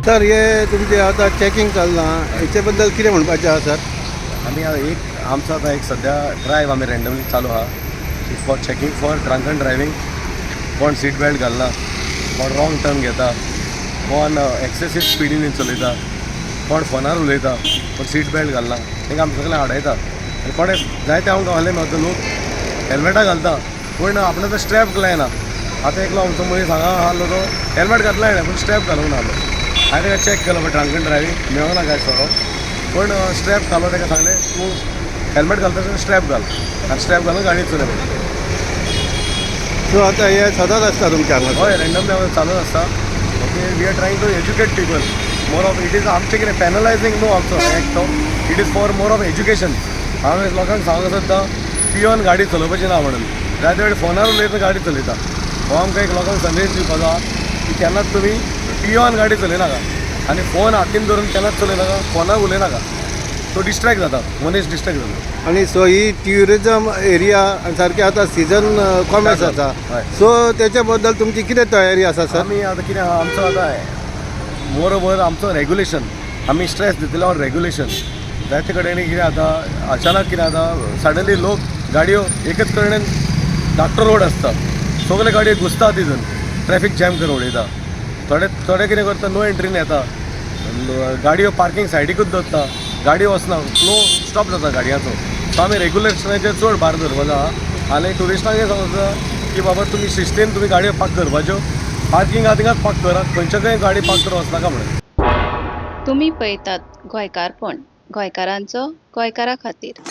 Sir, हे तुमचे आतां चॅकिंग चल्लां, हेचे बद्दल कितें म्हणपाचें आसा सर? आमी आतां एक आमचो आतां एक सद्या ड्रायव आमी रँडमली चालू आहा for checking for drunken driving. कोण सीट बेल्ट घालना, कोण रॉंग टर्न घेता, कोण एक्सेसीव स्पिडीन चलयता, कोण फोनार उलयता, कोण सीट बेल्ट घालना, तांकां आमी सगळें आडयता. आनी कोणे जायते आमकां गावले मेळटा, लोक हेल्मेटां घालता पूण आपणाचो स्ट्रॅप लायना. आतां एकलो आमचो मनीस हांगा आहलो, तो हेल्मेट घातला हाणें पूण स्ट्रॅप घालूंक नाहलो. हांवें ताका चॅक केलो, पण ड्रंकन ड्रायव्हींग मेळना काय सोरो, पूण स्ट्रॅप घालो. ताका सांगलें, तूं हेल्मेट घालता जाल्यार स्ट्रॅप घाल आनी स्ट्रॅप घालून गाडी चलय म्हणून. सो आतां हे सदांच आसता तुमच्या हांगा? हय, रँडमली चालूच आसता. Okay, we are trying to educate people more of it is आमचें कितें पॅनलायझींग न्हू आमचो एक्ट तो. It is for more of education. हांव लोकांक सांगूंक सोदता, पियोन गाडी चलोवपाची ना म्हणून. जायते वेळ फोनार उलयता, गाडी चलयता. हो आमकां एक लोकांक संदेश दिवपाचो आहा की केन्नाच तुमी पियोन गाडी चलयनाका आनी फोन हातीन धरून केन्नाच चलयनाका, फोनार उलयनाका. तो डिस्ट्रॅक्ट जाता, मनीस डिस्ट्रॅक्ट जाता. आनी सो ही ट्युरिजम एरिया सारकें आतां सिजन कॉमर्स आसा. सो तेच्या बद्दल तुमची कितें तयारी आसा सर? आमी आतां कितें आहा, आमचो आतां मोर ओवर आमचो रेग्युलेशन, आमी स्ट्रेस दितले ऑन रेग्युलेशन. जायते कडेन कितें जाता, अचानक कितें जाता, सडनली लोक गाडयो एकच कडेन, धाकटो रोड आसता, सगळे गाडयो घुसता तितून, ट्रॅफीक जॅम करून उडयता. थोडे थोडे कितें करता, नो एंट्रीन येता, गाडयो पार्कींग सायडीकूच दवरता, गाडयो वचना, फ्लो स्टॉप जाता गाडयांचो. सो आमी रेग्युलेशनाचेर चड भार दवरपाचो आहा आनी ट्युरिस्टांकय सांगता की बाबा, तुमी शिस्तीन तुमी गाडयो पार्क करपाच्यो, पार्किंग आहा थिंगाच पार्क करा, खंयच्या खंय गाडी पार्क करून वचनाका म्हणून. तुमी पळयतात गोंयकारपण, गोंयकारांचो, गोंयकारा खातीर.